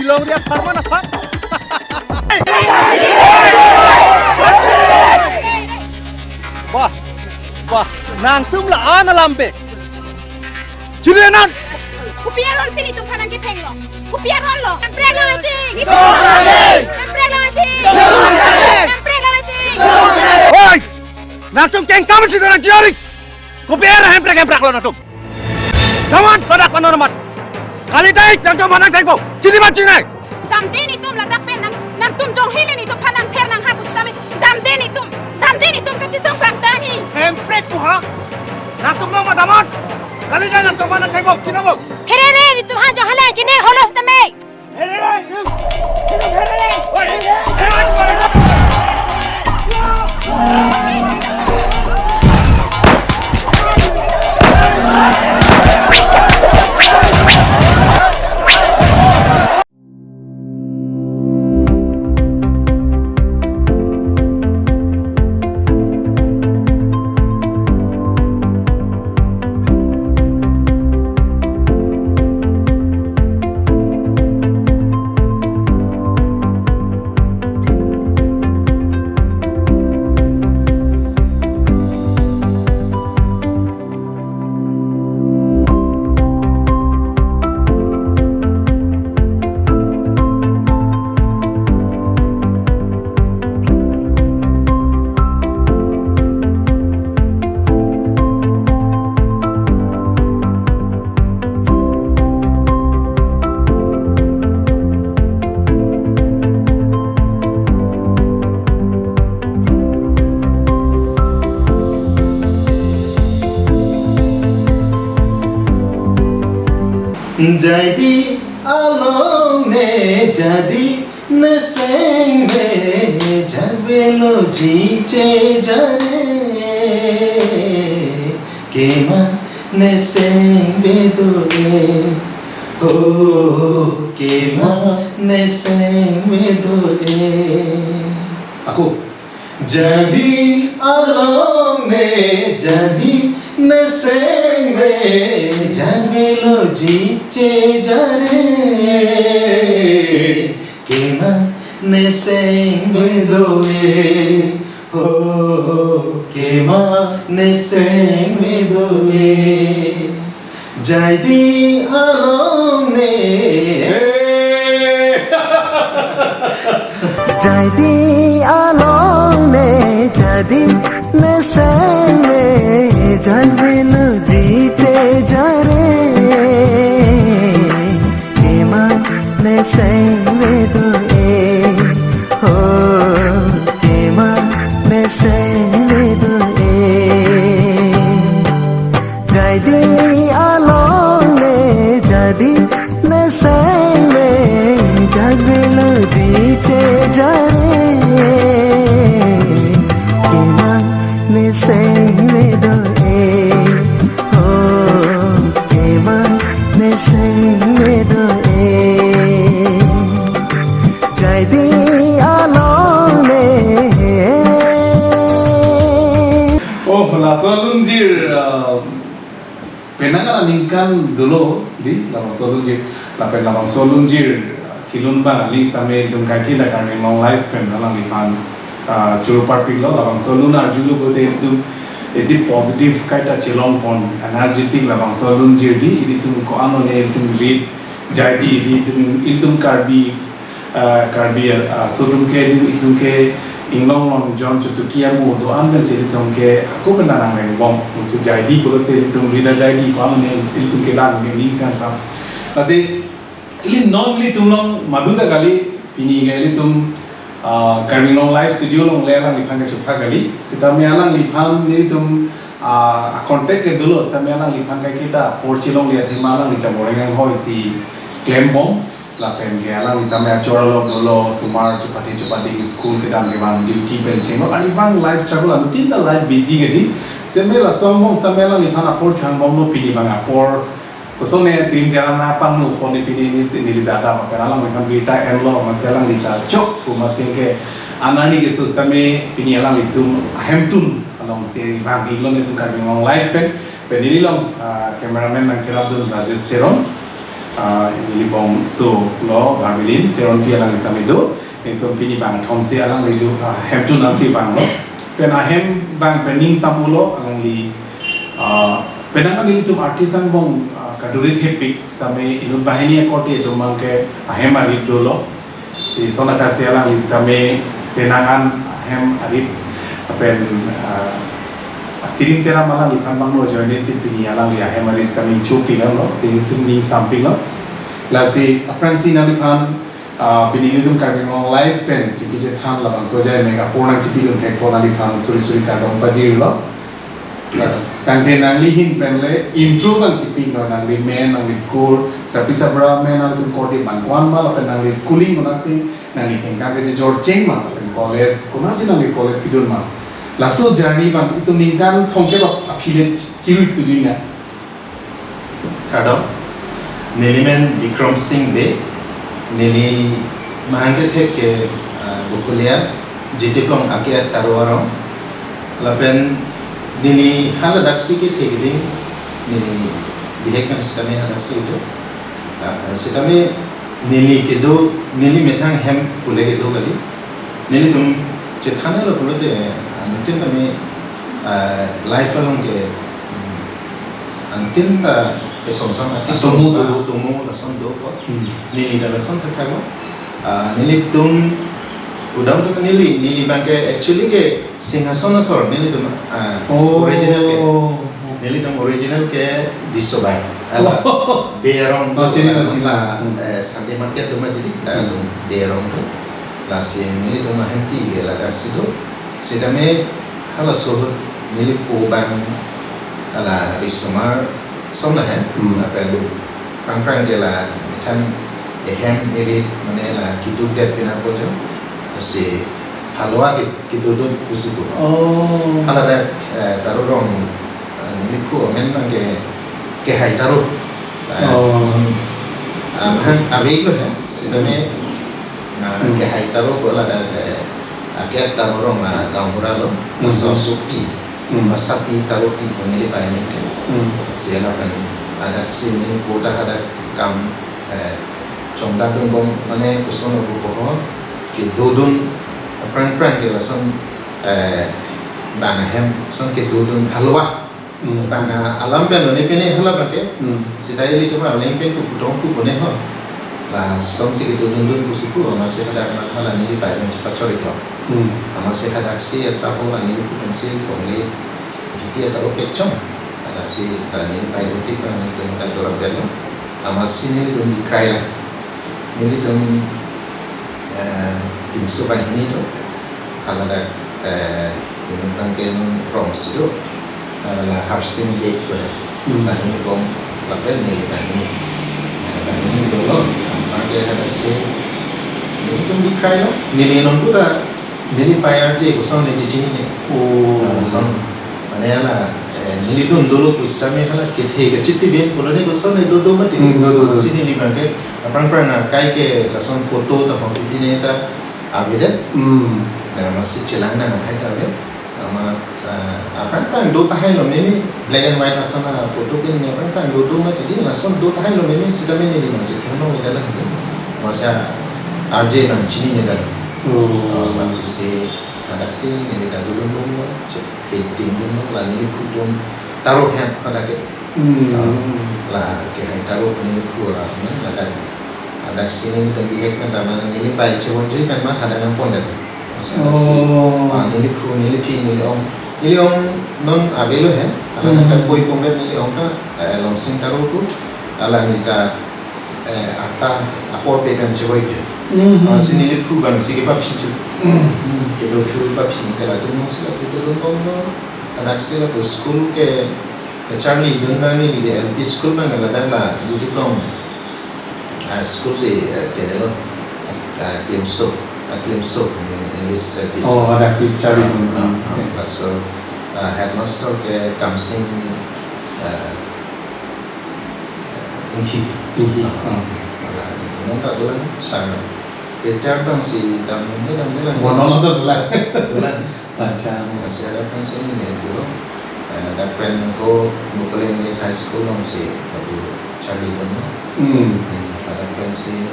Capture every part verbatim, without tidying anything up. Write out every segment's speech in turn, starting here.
Dongri apharman aphan. Bah, bah, nangtum la-an alampe. Chilinan. Kopi aron si nelitum aphan nangkethenglo? Kopi aronlo? Hemprek lo mati. Hemprek lo mati. Hemprek lo mati. Oi! Nangtum kengkam si nang jiori. Kopi aron hemprek hemprek lo nangtum? Daman, ladak panon amat. Kali dai, nangtum aphan nangthengpo. Chini ma chinai. Damde nelitum ladak pen nang, nangtum jong hile nelitum aphan nangther nanghap pusitame. Damde nelitum, damde nelitum kachisong bang tani. Hemprek pu ha. Nangtum nong ma daman. Kali dai nangtum aphan nangthengpo. Chini ma. Pherere nelitum aphan jong hala chini holos tame. Jaidi along ne jadi neseng ve, jabelo jiche jare, kema neseng ve do-e, ho, kema neseng ve do-e. Ako. Jadi along ne jadi neseng ve, jabelo jiche jare, kema neseng ve do-e, ho, kema neseng ve do-e. Jaidi along ne. Hey! Jaidi along ne jadi neseng ve, jabelo jiche jare, kema neseng ve do-e, ho, kema neseng ve do-e. Jaidi along ne jadi neseng ve, jabelo jiche jare, kema neseng ve do-e, ho, kema neseng ve do-e. Jaidi along ne. Oh, laso lunjir, uh, penang aningkan dolo, di, labangso lunjir, lapen labangso lunjir, uh, kelun abang aling sitame ilitum kaike ta Karbi Anglong Live pen alangliphan, uh, choro parpiklo, labangso lun arjulo pulote ilitum isi positive kaita chelongpon, energetic labangso lunjir di, ilitum ko-an one ilitum rit, jaidi, di, ilitum, ilitum Karbi, ah, Karbi, ah, aso atum ke, ilitum, ilitum ke inglong long jon chutuki amu do-an pensi ilitum ke ako pen nangleng bom. Lasi jaidi pulote ilitum rida jaidi ko-an ne ilitum ke lang ne ning sang sam. Lasi ili non ilitum long madu ta kali, pini ke ilitum, ah, Karbi Anglong Live Studio along le alangliphan kachepha kali. Sitame alangliphan nelitum, ah, a-contact ke dolo, sitame alangliphan kaike ta apor chelongle athema alangli ta Moreh anghoi si klem bom, lapen ke alangli tame achor along dolo, osomar chepate chepading, school kedam kevang, duty pen chenglo, arnivang life struggle, anuttin ta life busy ke di, sitame lason bom sitame alangliphan apor chang bomlo, pini abang apor kosonne trim jaram na pangno pon ne pini ne neli dada ma pen alangliphan birta enlo, amatsi alangli ta chok pu amatsi ke anani keso sitame pini alanglitum ahemtun alongsi vang-iklo nelitum Karbi Anglong Live pen, pen neli along, ah, cameraman nangcherapdun Rajesh Teron. Ah, neli bongso lo Bharbilin Teronpi, alangli sitame do. Nelitum pini bang thomsi alangli do, ah, hemtun nangsi vanglo. Pen ahem vang pen ning samulo alangli, ah, penang nelitum artist angbong, ah, kaduri thepik sitame inut banghini akorte atum abangke ahem arit dolo. Si sonata si alangli sitame penang an ahem arit pen, ah, atirim teram alangliphan bangno ajoine si pini alangli ahem arit sitame chopi lo, si itum ning sampilo. Lasi aphrangsi nangliphan, ah, pini nelitum Karbi Anglong Live pen chipi chethan labangso ajai mega pornang chipi lun thekpo, nangliphan suri suri kardom pajirlo. Tangte nangli ahin pen le intro bang chipilo, nangli men, nangli kur, sapi sabra men, nangtum korte bang ko-an ma lapen nangli schooling konatsi, nangli kengkang kejor cheng ma lapen college konatsi nangli college kedun ma. Laso journey bang itum ningkan thomkep aphi le chirui thuji na. Kardom. Neli men Bikram Singh Bey. Neli mahang kethek ke, ah, Bokolia, Jitiplong ake Taro arong. Lapen neli haladak si kethe keding, neli bihek kan sitame haladak si do. Ah, sitame neli kedo, neli methang hem pule kedo kali. Nelitum chethanlo pulote, ah, nelitum kami, ah, life along ke, hmm, antin ta esong song ati atomo song ta do. Atomo lason do ko. Hmm. Neli ta lason thakthak lo. Ah, nelitum udam tu neli, neli bangke actually ke Singhason asor nelitum, ah, Oh. Original ke. Nelitum original ke Disobai. Ala Oh. Bey arong Oh, chini la, chini. La, Hmm. Eh, Sunday market do ma jadi, Hmm. Tum Bey arong do. Lasi nelitum ahem pi ke ladak si do. Sitame halaso ahut neli po bang ala risomar som la hem. Hmm. Lapen prang prang ke la methang ehem erit mane la keduk det pina po jo. Si halo-a ke kedodun pusi pu. Oh. Haladak, eh, Taro arong, eh, neli phu amen bangke Kehai Taro. Eh, Oh. Ah, mahang ave lo he. Sitame, ah, Hmm. Kehai Taro ko ladak, eh, ake Taro arong la gaonbura lo. Hmm. Masa sopi. Hmm. Masa pi Taro pi ko neli pai ni ke. Hmm. Si lapen hadak si neli po ta hadak kam, eh, chongdak dunbom mane koson abu ko ho, kedodun prang prang ke lason, eh, bang ahem son kedodun halo-a. Hmm. Bang, ah, alam pen lo ne pine hala bangke. Hmm. Sita ilitum arleng pen ku putong ku pone ho. Lasonsi kedodun dun pusi pu, amatsi hadak amat hala neli pai pen chepachori ko. Hmm. Amatsi hadak si asa ho la neli putong si kongle. Jiti asa ho pechong. Hadak si la neli pai lo tik la neli pen tak dorap delo. Amatsi nelitum dikrai la. Nelitum, eh, pinso banghini do. Haladak, eh, inut bangke non rong si do. Eh, la Harsing Bey ko. Hmm. Banghini bom lapen neli banghini. Eh, banghini dolo. Anparke hadak si nelitum dikrai lo. Neli non puta neli pai arje koson ne chechinine. Oh. Ah, son. Mane hala, eh, nelitum dolo pu sitame hala kethe kachiti ben pulo ne koson ne dodo mati. Hmm, dodo, dodo. Si neli bangke, aphrang phrang akai ke lason photo ta hong pine ta avedet. Hmm. Na amatsi chelang nang akhai ta ave. Amat, ah, aphrang phrang do tahai lo meme black and white lason a photo pen ne aphrang phrang dodo mati di lason do tahai lo meme sitame neli nang chetheng nong ne dala ni. Masa arje nang chinine dala. Oh. Ah, mati si hadak si neli ta dodun dun lo, chethe ding dun lo, la neli phu dun Taro hem hadak ke. Hmm. Ah, la Kehai Taro neli phu, ah, na, hadak. Hadak si nelitum bihek pen ta ma neli pai chevon jui pen ma hadak nangpon det. Masa hadak si. Oh. Ah, neli phu, neli phi, neli ong. Neli ong non ave lo he. Hala Hmm. nangkapoi pon det neli ong ta, eh, Longsing Taro pu. Hala neli ta eh, arta apor pe pen chevoi je. Mhm. Ah, si neli phu bang si kepaphi chu. Mhm. Kedo chu paphi ke latum si latum dun bom lo. Hadak si latum school ke, kacharli dun bang neli ke L P school bang ladak la Jitiplong, ah, school si, eh, kene lo. Ah, Klimso, ah, Klimso, English, eh, Klimso. Oh, hadak si charli dun. Ah, ah, Okay. Laso, ah, headmaster ke Kamsing, ah, Inghi. Inghi, ah. Wala, non ta dolang, sang. Retired bang si dam, dam, dam, dam. Bono lo ta dolang. Dolang. Acha. Masih ada kan sini nih, itu. Eh, dak pen ko Bokolia English High School along si lapu charlidun. Hmm. Hmm, ladak pen si,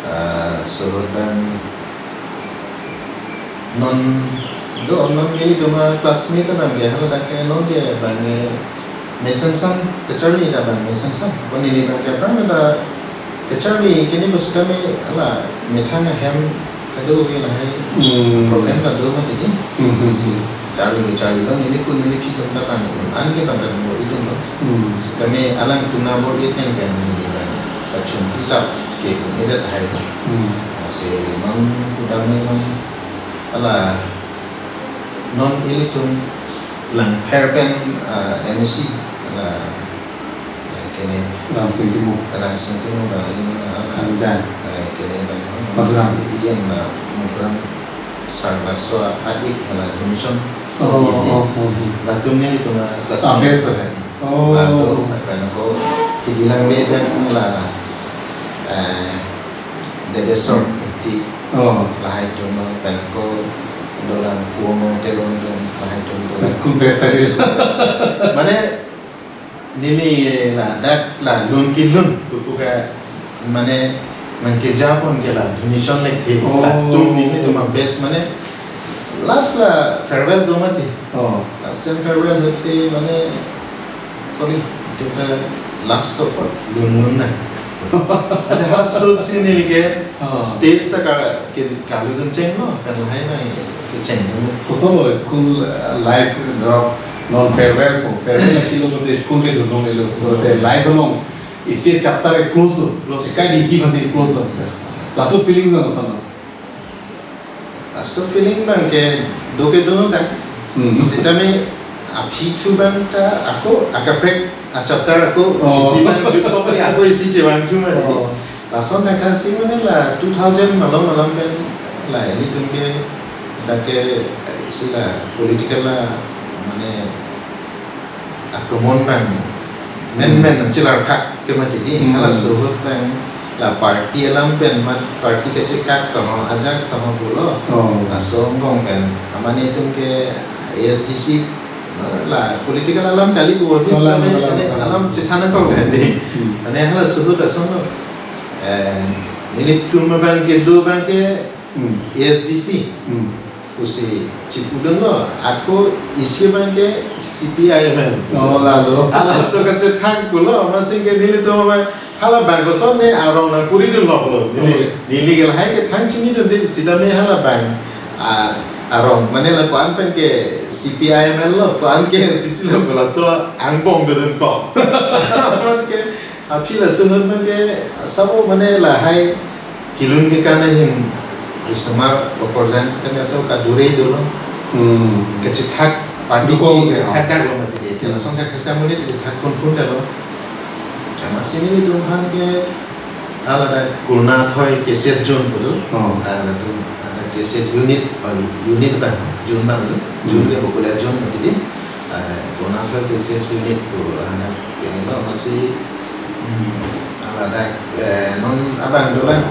eh, suhut abang non do non nelitum a-classmate abang ke haladak ke non ke abang ke mesenson kacharli ta abang mesenson. Ko neli abang ke aphrang ta kacharli kini bus kami hala methang ahem kado ke lahai Hmm. problem ta do mati di. Hmm, hmm, hmm. Charli ke charlilo, neli kun neli phi atum ta abang kun an ke abang ta bor-itum lo. Hmm. Sitame alangtum nang bor-i ateng pen neli abang pachun pilap ke kun-edet tahai lo. Hmm. Lasi non kudam ni non hala non ilitum Langpher pen, ah, M A C, hala, eh, kene Ramsing Timung. Ramsing Timung ba, ini, ah, Khanjan. Eh, kene ba, Madhuram. Iya, ba, Madhuram Sarvaswa Adik, hala, Johnson. Oh, oh, oh, oh. Latum nelitum, ah, Ah, classmate. Best to hai. Oh. Latum, pen ko, hidi lang me pen la, eh, Debeswar Ingti. Oh. Lahai atum, pen ko, dolang Kuomo Teron atum, lahai atum. School best tadi. School best. Mane, neli ladak la lun kelun, pupu ka, mane, nangkejapon ke la, donation le the, Oh. latum nelitum a-best, mane, last la farewell do mati. Oh. Last time farewell hutsi, mane, kali, kita last of all, lun lun na. Asa ha sut si neli ke, Oh. Stage ta ka, ke, kalidun chenglo, kan lahai na, kechengdun. Koson lo school, eh, life, dhorok, non farewell ko, farewell na kilo bote school kedun long elo, bote life along, isi chapter e close lo. Close. Ekai di pi masih close lo. Laso feelings na koson lo? Laso feeling abang ke do kedun ta. Hmm. Sitame aphi thu abang ta ako akaprek a-chapter ako Oh. isi abang jut kopri ako isi chevang thu mati. Oh. Lason thakthak si mane la two thousand malom malom pen la ilitum ke dak ke, eh, isi la political la mane atomon abang men Hmm. men chelar thak ke mati di. Hmm. Hala suhut abang la party alam pen mat party kachekak tong ajak tong pulo. Oh. Laso angbong pen amat nelitum ke A S D C la political alam kali ko bis Alam, kami alam, ane alam. alam chethan ko di. Hmm. Ane hala suhut ason lo. Eh, nelitum abang ke do abang ke Hmm. A S D C. Hmm. Pusi chipudun lo, ako isi abang ke C P I M L. Oh, lalo. Hala so kachethang pulo, amatsi ke nelitum abang, hala abang koson ne arong nangpuridun lo pulo. Neli, Oh, iya. neli ke lahai ke thang chinidun di, sitame hala abang, ah, arong, mane la ko-an pen ke C P I M L lo, ko-an ke C C lo, laso angbong dodun ko. Amat ke, aphi laso non abang ke, sabo mane lahai, kelun kekan ahin risomar oporjan sitame aso kadure dolo. Hmm. Kachethak party Dukung si ke. Kachethak dak lo mati ke. Kela song kachethak muni kachethak kun kun dak lo. Amatsi nelitum aphan ke hala dak Kurna Thoi K C S zone pulo. Oh. Ah, latum ada K C S unit bang, unit bang, zone bang ni. Zone Hmm. ke Bokolia zone mati di. Eh, Kurna Thoi K C S unit pu, ah, na, ini lo amatsi, hmm, hala dak, eh, non abang dolang,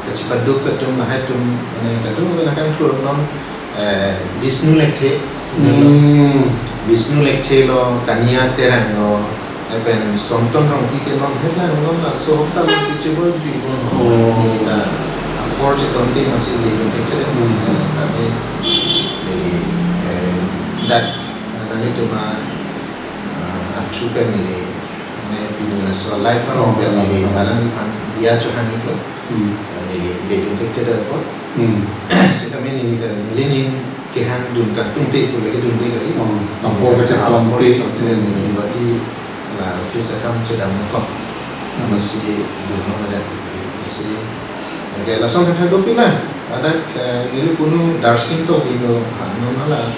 kachipaduk atum lahai atum, mane kadung mane kan thur non, eh, Bishnu Lekthe, Hmm. Bishnu Lekthe lo, Kania Terang lo, lapen Sonton Rongpi ke non headline lo, laso hopta lo si cheboi jui bon. Oh. Neli ta apor chetonte amatsi neli neli ke, Hmm. eh, tapi neli, eh, dak Nangtum a, ah, athu pen neli, ne pini laso live along pen neli, Oh. alangliphan diya chohang iklo. Hmm. Ah, neli bedun thekthedet apot. Hmm. Sitame neli ta neli ning kehang dun kangtung te pu lake dunde kali. Oh, apor kachetong apor te. Chetong te neli bati la office akam chedam nangkok. Hmm. Amatsi dunnon ladak. Amatsi, oke, lason kethak dopik na. Ladak, eh, neli punu Darsing Tokbi do, ah, non hala.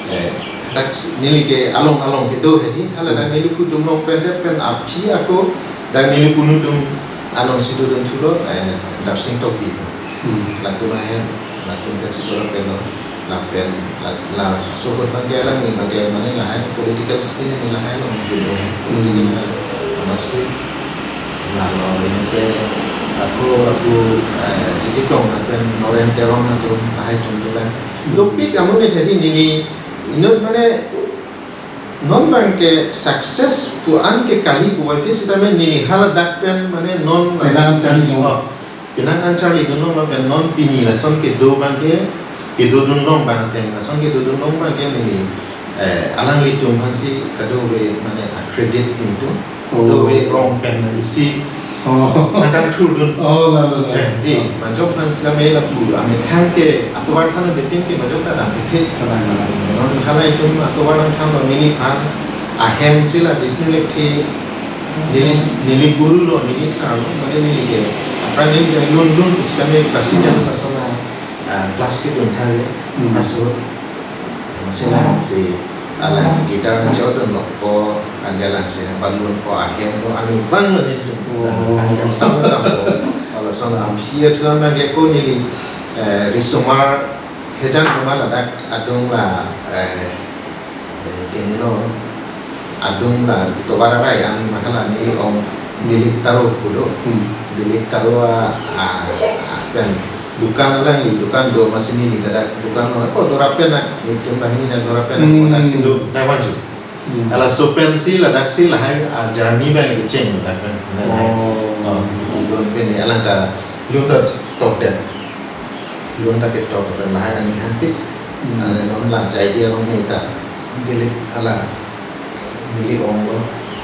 Eh, dak si-, neli ke along along kedo hedi, hala dak neli pudum long pen det pen aphi ako, dak neli punu atum along si dodun thulo, eh, Darsing Tokbi. Hmm. Latum ahem, latum ke si dodun pen lo, lapen, la, laso ahut abang ke alangli abang ke mane lahai political spin ni lahai along kedo. Hmm. Political, eh, amatsi, lalo ini ke ako, ako, eh, Chitikong lapen Noren Terong atum lahai atum dolang. Dopik amonit hedi neli inut mane Non abang ke success pu an ke kali pu bai pisi tame neli haladak pen mane non Penang an charli dun. Oh, penang an charli dun non pen non pini lason kedo abang ke, kedo dun long abang ateng lason kedo dun long abang ke neli, eh, alanglitum aphansi kadokave mane a credit pintu. Oh. Kadokave rong pen isi Oh. Nangkangthur dun. Oh, la, la, la. Eh, di, majok aphan sila me lapu, amethang ke, atovar than de pin ke majok ta dam thik. Kalang, kalang. Non halaitum atovar nangthan lo neli aphan, ahem sila Bishnu Lekthe, neli, neli guru lo, neli sir lo, mane neli ke, aphrang neli ke lun lun, sila me classical lason a, ah, class kedun tha le, Hmm. aso. Masi alang si, alang guitar nangchodun lo ko, anke alang si nangpalun ko ahem ko, ani abang lo nelitum. Oh. Anke sang lo dam ko. Kalau sono aphi athuam abang ke ko neli, eh, risomar hejan ko ma ladak adung la, eh, eh, keni lo adung la tovar arai an ma hala neli ong Dilip Taro pulo. Hmm. Dilip Taro a, a, a, kan dukan alangli dukan do masi neli ladak dukan lo, oh, dora pen nak, nelitum banghini na dora pen nak, Hmm. ladak si do, Taiwan ju. Hmm. Halaso pensi, ladak si lahai, ah, journey abang kecheng ladak pen. Oh. Oh, lun pen ni alang ta, lun ta tok den. Lun ta ketok pen lahai ani hanpik. Hmm. Ah, non la jai dia long ni ta. Dilip hala. Neli ong lo,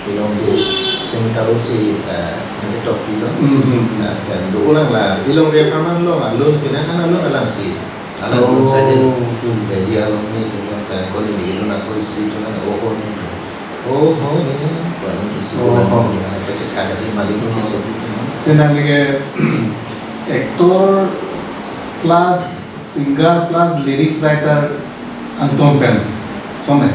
Dilip sing Taro si, eh, nangketok pilo. Mhm. Eh, pen do-olang la, Dilip Rey apharman lo, alun, penang an alun alang si. Alang alun Oh. saja lo. Hmm. Jadi alun ni, eh, ko ni, ni, na ko isi, tu na, oh, oh, ni, tu. Oh, oh, ni, ko ni isi, Oh, ko oh. ni, na, kecil kada di, mali ni, Oh. so, gitu, no? Tenang ni ke, actor plus, singer plus, lyrics writer, Anton pen, sone.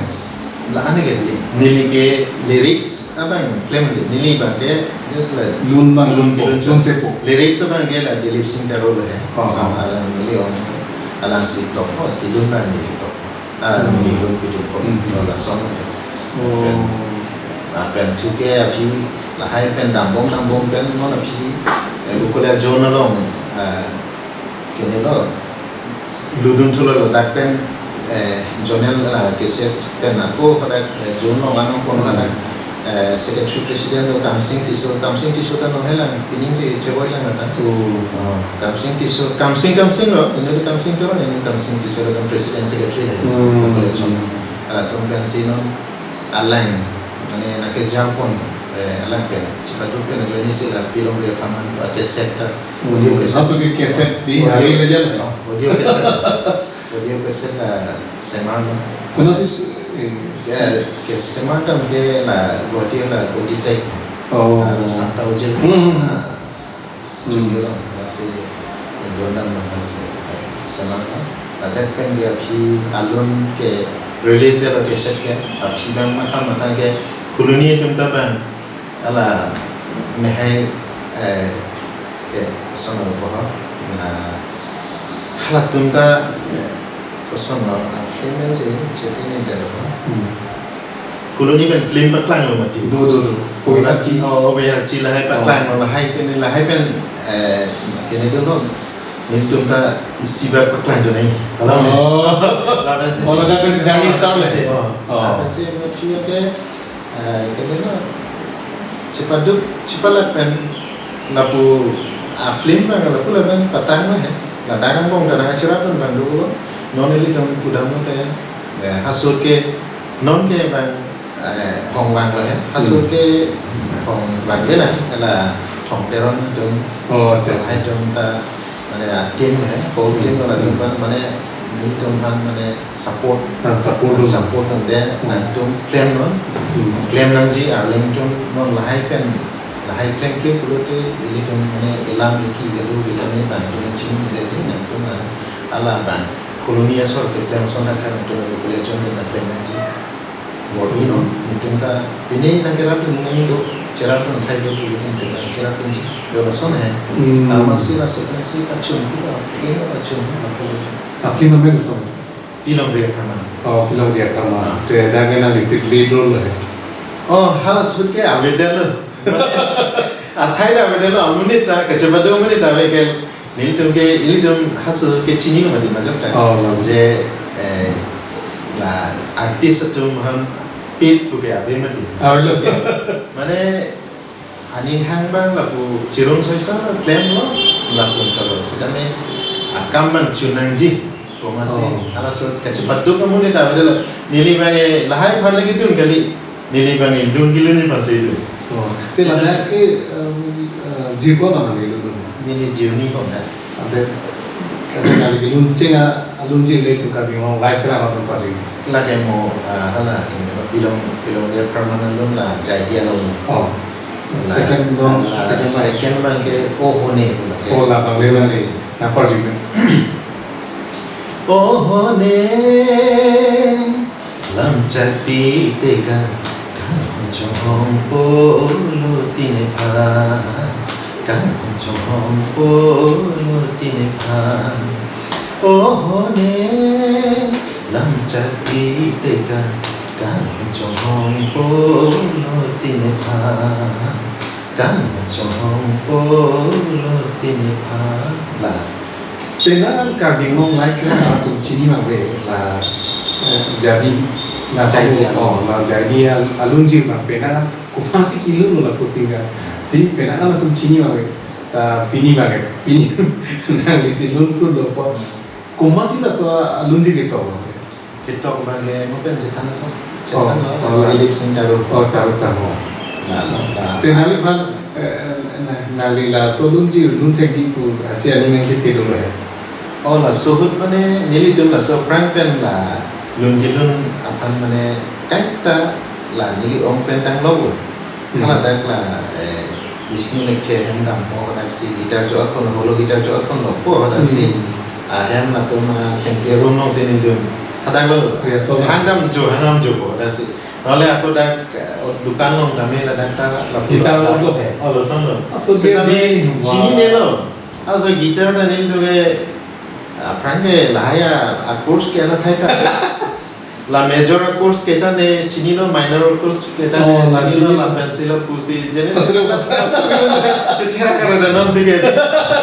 La ane ke neli, neli ke lyrics abang klem de, neli abang ke just like Lun abang, lun po, lun lun sepo. Lyrics abang ke la Dilip Singh Taro lo he. Oh, oh. Ah, la neli ong, alang si tok po, kilun abang neli tok. Ah, Hmm. neli lun pidun po, Hmm. no la song aja. Oh. Pen, ah, pen thuke aphi, lahai pen dambom, dambom pen, non aphi, eh, Gokulia Zone along, ah, kene lo, ludun thulo ladak pen, eh, zonal, ah, cases pen ako hadak, eh, zone along anong pon hadak, eh, secretary president lo Kamsing Tisso, Kamsing Tisso ta nonhe lang, pining si cheboi lang ta. Oh. Oh, Kamsing Tisso, Kamsing, Kamsing lo, inut Kamsing Taro, inut Kamsing Tisso lo kan president secretary le. Hmm. College lo. Halatum pensi non, alang, mane nangkejang pon, eh, alang pen, chepaduk pen, ajoine si la Dilip Rey apharman, ah, cassette ta, Hmm. audio cassette. Laso ke cassette di, Audio, hari le jal. Oh, audio cassette. Audio cassette la semar lo. Konatsi, eh, Ya, ke semar dam ke la Guwahati la Auditech. Oh. Ah, la Santa Ojil. Hmm. Ah, studio Hmm. lo, la si London lo, la si semar lo. Ladak pen ke aphi alun ke release de lo cassette ke, aphi abang matha matha ke Phuloni atum ta abang. Hala mehai, eh, ke, koson lo boho, na, halatum ta, eh, koson lo, ah, film si, chete ni delo. Hmm. Phuloni pen film paklang lo mati. Do, do, do. Kobe Harchi. Oh, Kobe Harchi lahai Oh. paklang lo, lahai pen, lahai pen, eh, kene do lo. Nelitum ta isi bak paklang do nai. Oh. Lapen si Oh, lapen si journey start le. Oh. Oh. Lapen si mati ke, Eh, kene lo, chepaduk, chepalak pen, lapu, ah, film abang, lapu lapen patang lo he. Ladak angbong ta nangcherap dun abang dolo. Non ilitum pudam lo te, eh, halaso ke, non ke abang, eh, Hong Wang lo he. Halaso Hmm. ke Hong Wang ke na, la Hong Teron atum. Oh, acha, acha. Atum ta, mane, ah, team he, whole team lo latum abang, mane, nelitum aphan, mane, support. Ah, support. Support nangde, Hmm. nangtum klem non. Hmm. Klem nangji, arleng atum non lahai pen, lahai klem klem pulote, ilitum mane elam eki gadu vitamin bang tum chini de ji nangtum na ala bang. Phuloni asor ke klem son thakthak nangtum college on de na klem nangji. Bor-i non, nangtum ta, pini nangkerap dun nang do, cherap dun thai do, ilitum ta cherap dunji. Yo lason he. Hmm. Amatsi laso pensi pachun pu, pini pachun pu, pachun. Apni name lason? Dilip Rey apharman. Oh, Dilip Rey apharman. Ah. Te dak ke nang isi lead role lo he. Oh, halaso ke avedetlo. Athai ta avedetlo, amonit ta, kachepado amonit ta ave ke, nelitum ke, ilitum halaso ke chinilo mati majok ta. Oh, oh. Je, eh, la artist atum aphan Pit puke ave mati. Ave lo. Mane aning hang abang lapu chirung soisa klemlo, lapu cholo. Sitame akam abang chun nangji. Komatsi, oh, halaso kachepatu kamu ni ta ave lo. Neli abang lahai aphan lagi dun kali. Neli abang lun kelun ni aphansi dun. Oh. Sila, sila dak ke, em, eh, jirpo nama neli lun. Neli jirni kok dak. Ante, kata kali kelun cheng a, alunjir le tu Karbi Anglong live kena nonton padi. Lake mo, ah, hala, kene, bilong, bilong dia permanent lun la, jai dia lun. Oh. La, second lun, la, second abang. Second abang ke, oh, oh, ne, pula ke. Oh, la, abang le, abang le. Nangparju me. Oh, oh, ne. Lam chakpi te kan, kan chonghong polo tine pha, kan chonghong polo tine pha. Oh ne, lam chakpi te kan, kan chonghong polo tine pha, kan chonghong polo tine pha. La. Penang Karbi Anglong live kena atum chini abang ave la, eh, jadi na jadi, oh, la jadi al-, alunjir abang penang komatsi kelun laso singer. Di penang atum chini abang ave. Ta pini abang ave. Pini nanglisi lun pur lo po. Komatsi laso alunjir ketok. Ketok abang ke mo pen chethan ason. Oh, chethan lo, oh, la. Dilip Singh Taru. Oh, Taru Samo. La, la, la. Te nangliphan, eh, na, nangli laso lunjir lun thekji pu, asi aning nangchethelo lo ya. Oh, laso ahut mane nelitum laso aphrang pen la lun kelun aphan mane kaita la neli ong pen tanglo. Hmm. Hala dak la, eh, Vishnu Lekthe ahem dampo, hadaksi guitar jo akon, holo guitar jo akon lo po, hadaksi, hmm, ahem latum, ah, thengpi room alongsi nelitum. Hadak lo. Ya, so. Hang damjo, hang damjo po, hadaksi. Nole ako dak, eh, dukan along tame ladak ta, la guitar lo. Oh, lason lo. Ah, so sitame dia di, wah. Chininelo. Ah, so guitar ta nelitum ke, ah, aphrang ke lahai a, ah, chords ke ana thai ta. La major chords keta ne chinilo, minor chords keta ne, oh, la chinilo, chinilo. La pencil pusi, jene. Asli, asli. Chuchera karena non pike.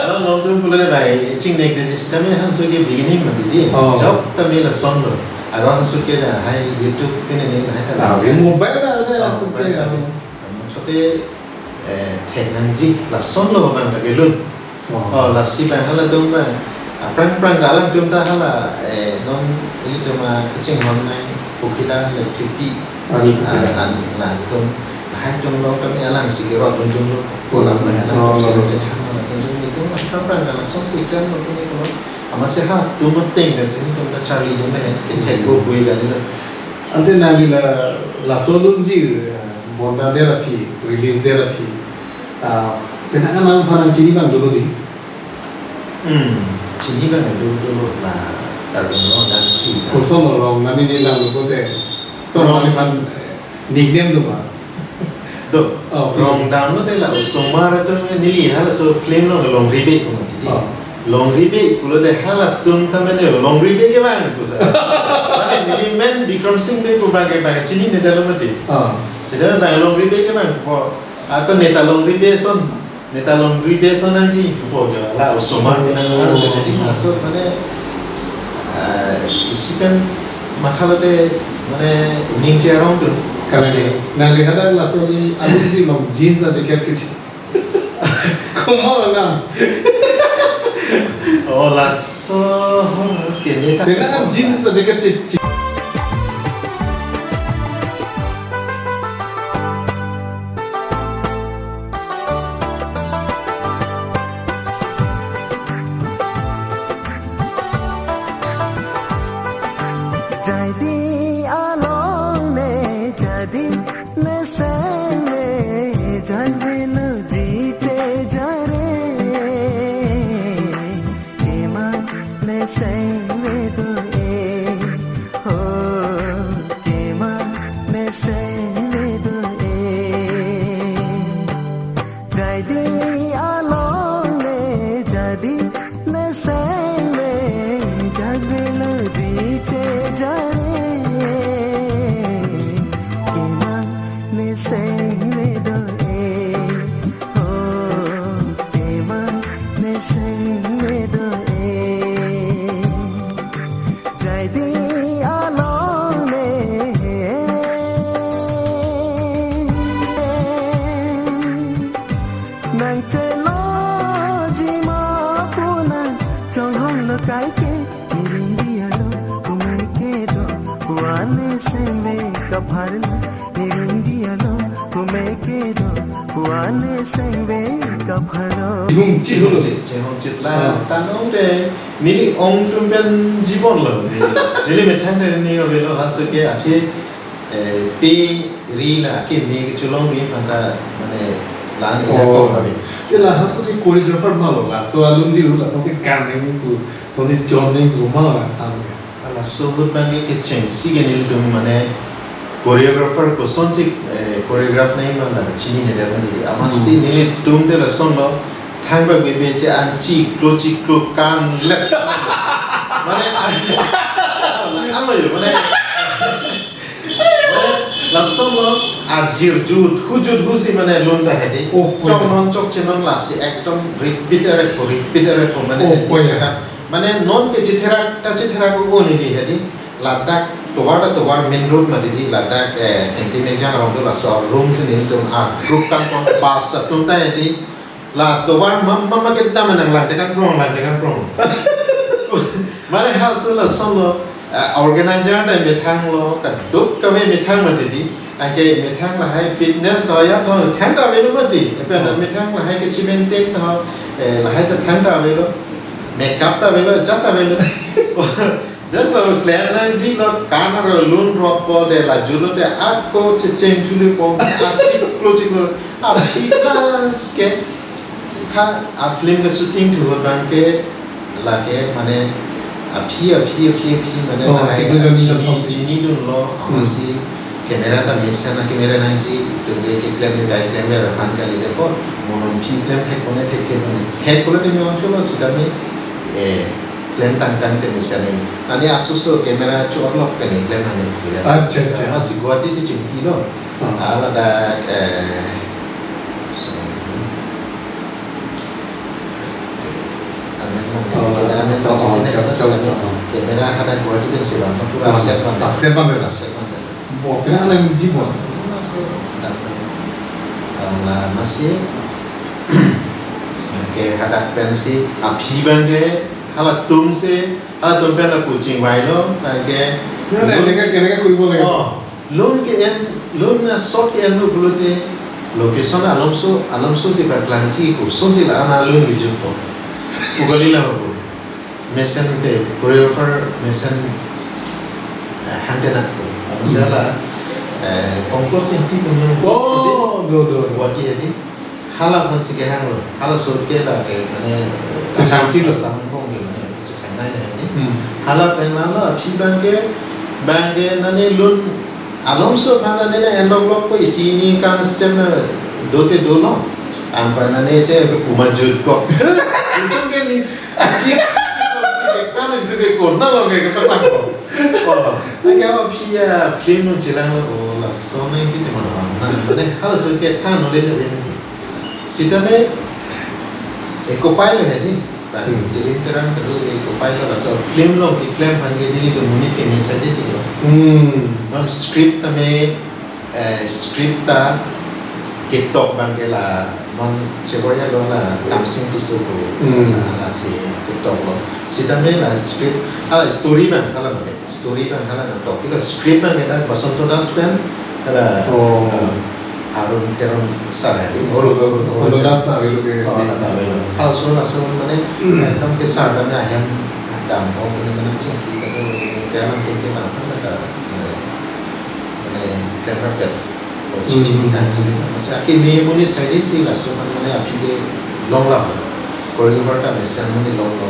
Non, non tum pula ne bai, chingnek de sitame hanso ke beginning mati di. Oh. Job tame lason lo. Ago hanso ke lahai YouTube pine ne lahai ta. Ah, lahai. Mobile ta ada, oh, hanso ke, mobile ta. Oh. Amo chote, eh, thek nangji, lason lo abang ta kelun. Oh. Oh, lasi abang halatum abang. Aphrang aphrang alanglitum ta hala, eh, non ilitum, ah, kachinghon nai Pokhilan le Chipi. Ah, Pokhilan. Ah, an, alanglitum. Lahai atum along kami alangsi kerot atum lo. Kolam lo ya, alanglitum, oh, si lo. Chethan alanglitum, alanglitum aphrang aphrang alang song si kan lo kami kolam. Amatsi halatum ateng kan si alanglitum ta charli atum le, kethek, hmm, bo bui kan lo. Ante nangli la, laso lunjir, eh, bonta der aphi, release der aphi. Ah, penang nangphan nangchini abang dolo di? Hmm, chini abang dolo la, Karbi Anglong dan pi. Koson lo Rong Dam, neli dam lo pote. So, Rong. Nangliphan, eh, nickname do ma? Do. Oh, Rong Dam lo te la osomar atum neli halaso film lo Longri Bey pu mati di. Oh. Longri Bey pulote halatum tame de Longri Bey ke abang pusi. Mane neli men Bikram Singh Bey pu abang ke abang chinine detlo mati. Ah. Seta abang Longri Bey ke abang po. Ako Neta Longri Bey ason, Neta Longri Bey ason nangji po jo la osomar ke nang, oh, aru ke di masuk mane, eh, isi pen matha lote mane ining cherong tu. Correct. Si. Nangli hadak laso ni alunjir along jeans a jacket ke si. Komat lo nang? Oh, laso, oh, okay, ni tak. Penang jeans a jacket che, che. Jaidi along ne, jaidi ne seng ne, jai venu ji che jare. Iman ne seng ne do e, ho Nang chelo jima pu nang chonghong lo kaike, niring diya lo kumeke do, puane sengve kapharlo, niring diya lo kumeke do, puane sengve kapharlo. Chihum, chihum. Chihum chit, chihum chit la. Ah. Tanong de, neli ong atum pen jibon lo. Neli methang de neli avelo, halaso ke athe, eh, pe ri la ke me ke cholong ri aphan ta mane lan ejak Oh. kong kami. Te la halaso ke choreographer ma lo, laso alun jiru, lasonsi kan nangji pu, lasonsi chon nangji pu ma lo la than ke. Halaso ahut abang ke kechengsi ke nelitum mane choreographer kosonsi, eh, choreograph nangji ma la chinine det ma di. Amatsi Hmm. nelitum te lason lo, thang bak bebe si an chiklo chiklo kan let. Mane an, an lo yo, mane Lason lo, ajir jut, hujut husi mane lun ta hedi. Oh, oh. Choknon chokchenon lasi ekdom repeat ere ko, repeat ere ko mane Oh, hedi oh, ya. Kan. Mane non ke chitherak, ta chitherak ko neli hedi. Ladak tovar ta tovar main road ma didi, ladak, eh, Thengpi Mengjang arong tu laso room si nelitum a group kangkong bus atum ta hedi. La tovar mam mam ke dam nang lang tekang prong, lang tekang prong. Mane halaso lason lo, eh, organizer ta methang lo, kaduk kave methang ma didi. Anke methang lahai fitness lo ya thong thang ta avelo ma di. Epe na Oh. methang lahai ke chi maintain ta, eh, lahai ta thang ta avelo. Makeup ta avelo, ja ta avelo. Just a klem nangji lo, kan aro lun ropo de la julo te ako checheng chuli po, achiklo chiklo, aphi last ke, ha, a film ke shooting thu abang ke, lake, mane, aphi, aphi, aphi, aphi, mane, Oh, lahai, chiklo joni chini, chini dun lo, Hmm. amatsi, camera ta mesen a camera nangji, itum ke keklem ni kai klem er aphan kali de po, mo non aphi klem thek kone thek thek kone, thek kone te me on chulo, sitame, eh, Klem tangtang te mesen ni. Ani asoso camera chu orlok pen ni klem ani ya. Acha, acha. Amatsi Guwahati si chingki lo. Ah. Ala dak, eh, so, amen, amen. Oh, camera amen oh, oh, chap, chap, chap. Camera hadak Guwahati pen si bang, pura Oh, set bang. Set bang. Set bang. Bo, kena nangji bo. Ala amatsi. Ke hadak pensi aphi abang ke halatum si, halatum pen la coaching vailo, ke Nang, nang, nang, nang, nang, nang, Oh, lun ke-en, lun na shot ke-en lo pulote, location alongso, alongso si paklangji, kosonsi la ana lun bijut po. Ugali la ho. Mesen te, choreographer mesen, eh, hangke nak po. Amatsi Hmm. la, eh, Pankaj Singh ti punya. Oh, do, do, do. Guwahati ya di. Hala aphan si kehang lo. Halaso ke la ke mane Chesang chilo. Asam bong ke mane chesang nai nai ni. Hmm. Hala pen la lo aphi abang ke, abang ke nani lun alongso aphan nani na endok lok ko isi ni kan stem na dote dolo. Anpar nani se ke puma jut ko. Itum ke ni chik kan itum ke kona lo ke ketak ko. Oh, na ke aphi ya film nung chelang lo, oh, lason nangji te mana. Mane halaso ke than knowledge ave ni. Sitame, eh, co-pilot hedi. Ta, Hmm. Dilip Terang kedo, eh, co-pilot laso film along keklem aphan ke nelitum monit keme sadi si do. Hmm. Non script tame, eh, script ta ketok abang ke la, non cheboya lo la Kamsing Tisso ko, Hmm. la, lasi ketok lo. Sitame la script, hala story abang, hala abang ke. Story abang hala nangtok. Ila script abang ke dak Basanta Das pen, hala, Oh. eh, Arun Teron sir hedi. Basanta, Basanta Das ta avelo ke. Oh, na ta avelo. Halaso, halaso mane, Hmm. ekdom ke sir tame ahem dam ko mane mane chingki ko, ke alam ke ke na, na ta, eh, mane, clever pen. Oh, Hmm. chini tang ni, masa ke me monit sadi si laso kan mane aphi ke long la. Choreographer ta mesen mane long lo.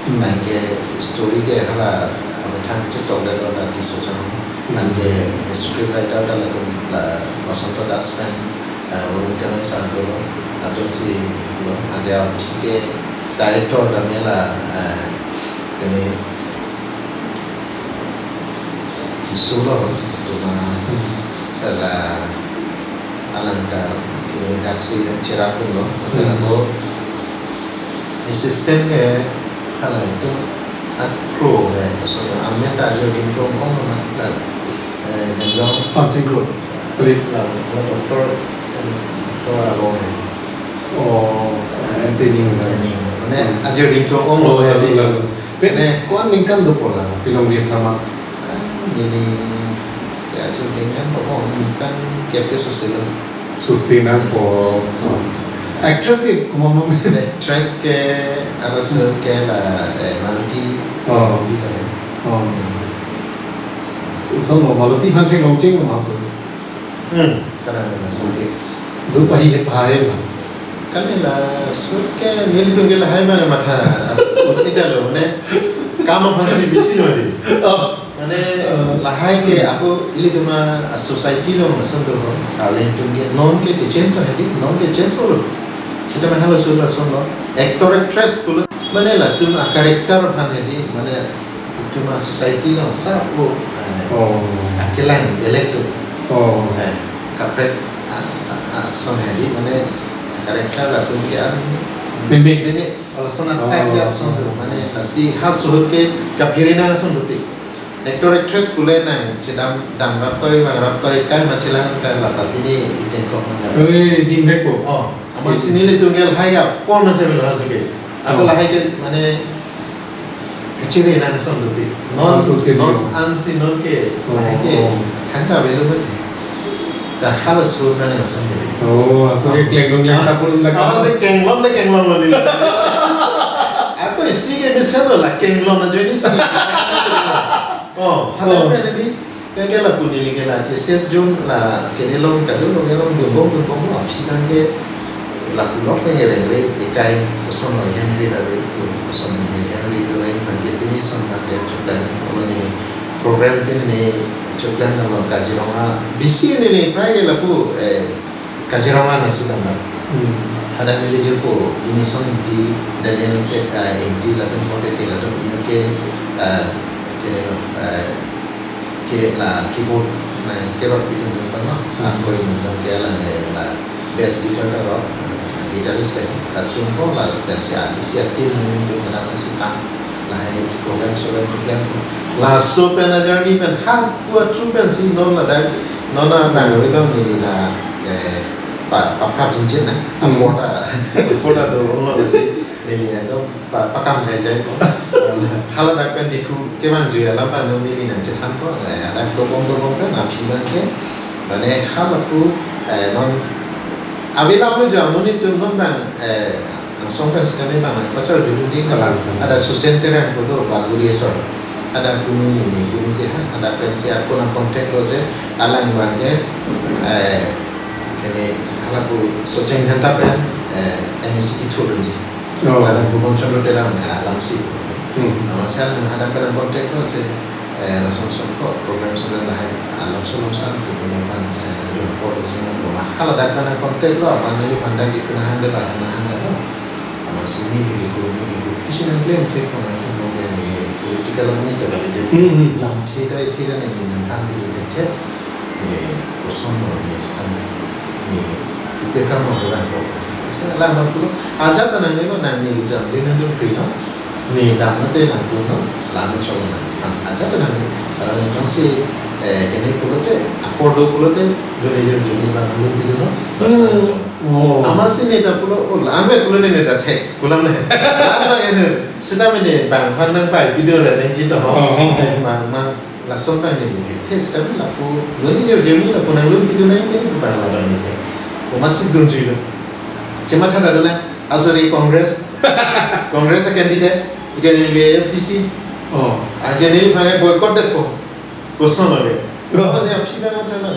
Hmm. Anke story ke hala, ame thang chetok le lo la Tisso chang. Hmm. Anke script writer ta latum la Basanta Das pen, eh, Arun Teron sir lo, latum si lo, anke aphi ke director ta me la, eh, ini Tisso lo, tuma, Hmm. la, alang ta, kini daksi dan cherak lo, Hmm. Lapen ako assistant ke hala itum a crew ke, so, amen ta jo din kong ong na, eh, Mengjong. Pansing Kro. Beli. La, la doctor, eh, doctor abang ke. Oh. Sining, sining. Mane, hmm, ajir dingchong ong. Oh, lo ya, tadi. Lalu. Mane, ko-an ningkan dopo la, Pilongri Pharma? Kan, neli, ya, ajir ningkan dopo, ningkan kep ke susi lo. Susi nangpo. Actress ke, komat ma? Actress ke, arasur ke la, eh, Malati. Oh. Malati tadi. Oh. Hmm. So, so, Malati aphan theklong cheng ma so? Hmm, kalang kalang, so ke. Do pahi he pahe ma? Kami laso ke nelitum ke lahai ma matha, ita lo, mane, kam aphansi busy lo di. Oh. Mane, eh, lahai ke ako ilitum a-society along ason do ho. Ilitum ke non ke change ho hedi, non ke change ho lo. Sita mane halaso lason lo. Actor actress pulo. Mane latum a-character aphan hedi, mane itum a-society along sa o, eh, oh, akelang belek do. Oh. Eh, kaprek, ah, ah, ah, ason hedi, mane character latum ke an meme. Meme, lason a-type, oh, ya ason do, mane lasi ha suhut ke kaphere nang ason dopik. Actor actress pule nang, chedam, dam raptoi, vang raptoi, kai ma chelang, kai lata pini, iten kok nang. Oi, din beko. Oh, amatsi nelitum ke lahai ke apor ma se melo ha suke. Ako, oh, lahai ke, mane, kachere nang ason dopik. Non, ah, so ke non dia. Ansi non ke, oh, lahai ke, oh, thangta avelo mati. Ta halaso mane ason ke. Oh, aso ke klengdun yang sapul nda ka. Amatsi kenglom ta kenglom lo di. Ako isi ke mesen lo la kenglom ajoine si. Oh, hala, oh, mane di. Ke ke lapu neli ke la ke ses jun la ke nelong ka dun nelong dun bom dun bom la aphi abang ke lapu lok ke rengre ekai koson lo hem ri la re koson lo hem ri do ai abang ke pini son abang ke choklang lo ne program ke ne choklang lo Kaziranga bisi ne ne prai ke lapu, eh, Kaziranga na sudam ba. Hmm. Hadak neli jirpo, ini son di Daniel ke, eh, Ingti lapen Pote te lapen ino ke, eh, ke, eh, ke la keyboard na kerot pidun tama. Hmm. Ako ini ke la, eh, la bass guitar ta rot, guitarist ke. Latum ko la dan si adi si atin ini ke mana pun si tang. Lahai program so program. Laso pen ajoine pen ha kua tru pensi non ladak non a nang wi dong neli na, eh, pa, paprap jinjin na. Hmm. Apor ta, apor ta do lo si neli ya dong pa, pakam jai jai ko. Haladak pen Diphu kevang juya lam pen non neli nang chethan ko. Eh, ladak dobom dobom pen aphi abang ke. Mane halapu, eh, non ave lam lo jam non itum non abang, eh, angsong pen sitame abang, pachor judun ding kalang. Kalang. Ada Susen Terang ko do, Baguri asor. Ada kunu ini, kunu je ha, ada pensi ako nang contact lo je, alang abang ke, eh, ini, halapu Socheng Dhanta pen, eh, M A C T thurun je. Oh. Ada Bhuban Chandra Terang, eh, alam si. Hmm. Amatsi alang hadak pen nang contact lo je, eh, lason son ko, program son lahai, alam son son, tu punya pan, eh, report sini, ko, haladak pen nang contact lo, abang neli pandang di kuna handa lah, handa handa lo. Amatsi neli ko, neli ko, isi nang claim the ko nang ko nang ni political money to kali de. Hmm, hmm. Lam the dai the dai ni nang tham di the the. Ni koson lo ni an ni ipe kam lo orang ko. Saya lah nang pulo aja ta nang ni lo nang ni udah di nang dun pri lo. Ni dam na te nang dun lo, la nang cholo nang. Nang aja ta nang ni. Kalau nang chongsi, eh, kene pulote, apor do pulote, dun ni jun jun ni bang dun pidun lo. Bas nang cholo. Oh. Amatsi ne ta pulo, oh, la-an ave pulo ne ne ta thek, pulang ne. La-an ave ne, sita mene bang aphan nang pai pidun ra nang jito ho. Oh, oh, oh. Eh, bang, bang, lason pai ne ne thek. Thek sita mene lapu, dun ni jun jun ni lapu nang dun pidun nang ne bang la bang ne thek. Amatsi dunjui lo. Chematha ta dun na, asori Congress. Congress a candidate, ikan ni A S D C. Oh. Akan ni bang boycott det po. Koson ave. Oh. Apa sih apsi bang apa na?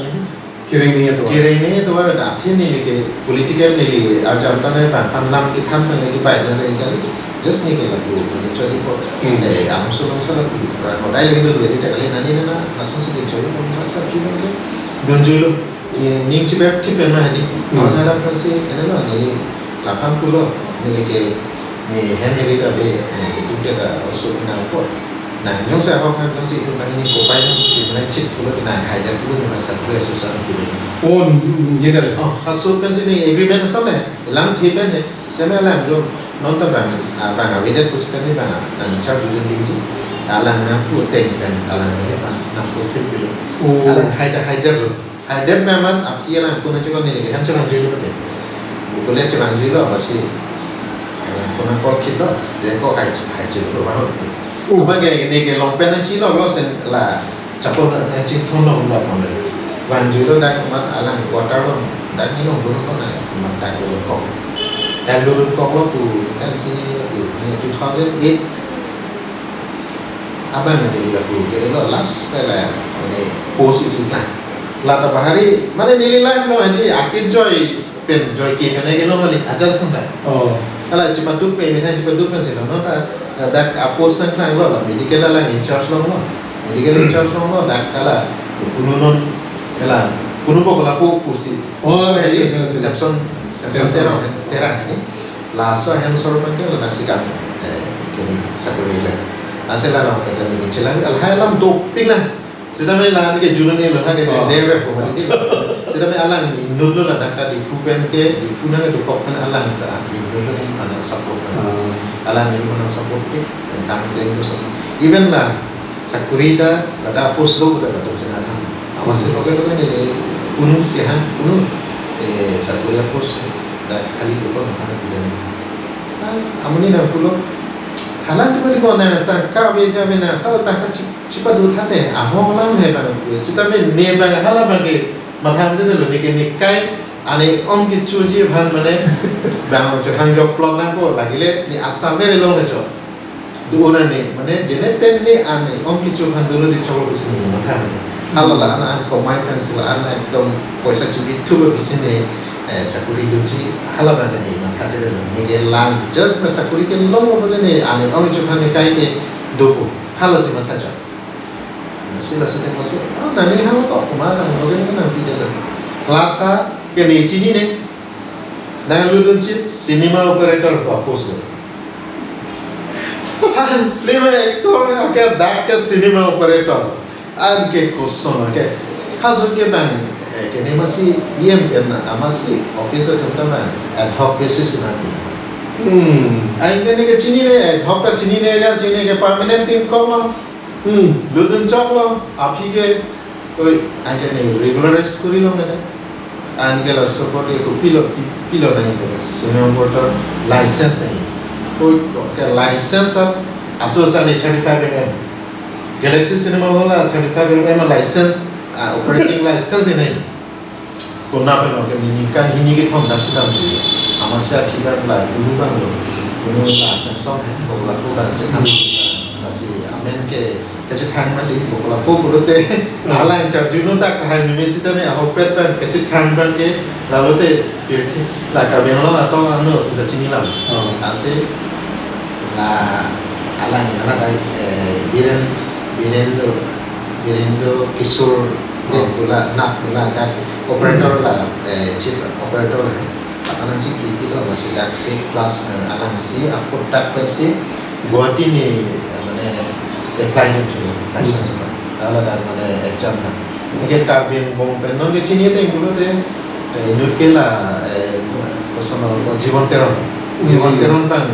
Kereng ni atovar. Kereng ni atovar, athe neli ke political neli arjam ta nai pan pan lam ketham pen neli pai na neli kali. Just neli ke lapu neli choli po. Hmm. Eh, angsong angsong lapu. Hodai lagi dun jadi tak kali nani na na langsung si choli po masa ki ke. Dunjui lo. Eh, ning chiber thip pen ma hadi. Hmm. Masa lam kan si, ano lo, neli lapang pulo. Neli ke, neli hem neli ta be, neli tu te ta oso na po. Nang jongsi ahok nang jongsi itum nang ini kopai nang si menang chit pulo nang haida pulo nang sa pulo susah pulo. Oh, ni, ni, ni, ni. Oh, haso pensi ni agreement asam eh. Lang thi pen eh. Seme lang jong non ta bang, ah, bang avedet pusi kami bang, nang char jujun dingji. Alang nang pu teng pen, alang nang pu teng pulo. Oh. Alang haida haida lo. Haida memang aphi alang pu nang chukon neli, hem chevangjuilo pute. Bukule chevangjuilo, amatsi Nangkok khitlo, je ko hai hai chilo ba ho. Oh. Abang ke ne ke long pen chilo lo sen la chapon na chingthon lo ba pon. Vanjuilo dak ma alang quarter lo, dak ni long dun ko na ma dak lo ko. Dak lo ko lo tu kan si tu ni two thousand eight. Abang ni la tu ke lo last la ni post isi na. Lata bahari, mane neli life lo ni akejoi pen joike pen ke lo kali ajar sunda. Oh. Hala chipaduk pen, mithai chipaduk pen silo, no ta, dak a post nangklang lo, lo medical alang in charge lo, lo. Medical in charge lo, lo, dak hala, kunu non, hala, kunu ko kola ko kusi. Oh, jadi, yes, yes, yes. Samson, Samson Samson. Terang, Terang ni. Laso hem sor pen ke lo nasi kam, eh, kini sakuri le. Asal la lo kata ni chelang, alhai alam dopik lang. Sitame la ke julun e lo ha ke Oh. Dere ko mani. Sitame alang inut lo la dak ta Diphu pen ke, Diphu nang ke dokok pen alang ta inut lo ni mana support pen. Ah. Alang ni mana support ke, tang teng ko support. Even la sakuri ta, la ta post lo ta ta chena kan. Awas Hmm. lo ke lo ni unu sihan, unu, eh, sakuri post ta kali dokok na kan bidan. Ah, amuni nangpulo. Halang tu mati ko na ta ka be ja be na sa ta ka chip Chipadu thate, ahong lang he bang, sitame ne bang hala bang ke, matham de lo ne ke ne kai, ane om ke chuji bhan mane, bang chu hang jok plot nang ko, lagile ne asa very long le cho. Du ona ne, mane, jene ten ne ane om ke chu bhan dolo de cholo kusi ne matham de. Hala la ana an komai pen sila ana ekdom poisa chibi thu ba bisi ne, eh, sakuri duji, hala bang ne matha de lo, ne ke lang, just na sakuri ke long lo ne, ane om chu bhan ne kai ke, dopo, hala si matha cho. Sila sudah masuk. Oh, nani hang to, kemana? Oke, nang pide lo. Lata, ke ne chinine. Nang ludun chit, cinema operator ko apos lo. Ha, film actor, oke, dak ke cinema operator. An ke koson, oke. Hasun ke bang, eh, ke ne masi iem ke na, amasi office o jom ta bang, ad hoc basis na. Hmm. An ke ne ke chinine, ad hoc ta chinine ya, chini ke permanent team ko lo. Hmm, ludun chok lo, aphi ke, oi, anke ne regularize kuri lo ne. Anke la support ke ko pilo, pi-, pilo nai ko, cinema operator license nai. Oi, ko ke license ta, aso sa ne thirty-five M M. Galaxy Cinema Hall la thirty-five M M license, ah, operating license nai. Kona pen ke ningkan hini kethom dak si damji. Amatsi aphi bang la, kunu bang lo. Kunu la Samsung he, ko la ko bang chethang. Lasi amen ke, kachethang mati, ko la ko pulote. Hmm. Hala interview no dak hai mimi sitame ahokpet pen kachethang bang ke, lalote pirthe la kabeng lo atau ano, kita chini lam. Oh. Lasi la alang alang, eh, Biren, Birendra, Birendra Kishore, Oh. Debbarma, Nagbarma, dak operator la, eh, chief operator hai. Apa nang si kiki lo, masi dak si class, eh, alang si, ako dak pen si, Guwahati ni, eh, mane, apply ni chulo, license Hmm. ba. Hala dak mane exam na. Mungkin Karbi Anglong pen, non ke chini te, pulote, eh, inut ke la, eh, koson lo, Jiwan Teron. Jiwan Hmm. Teron bang,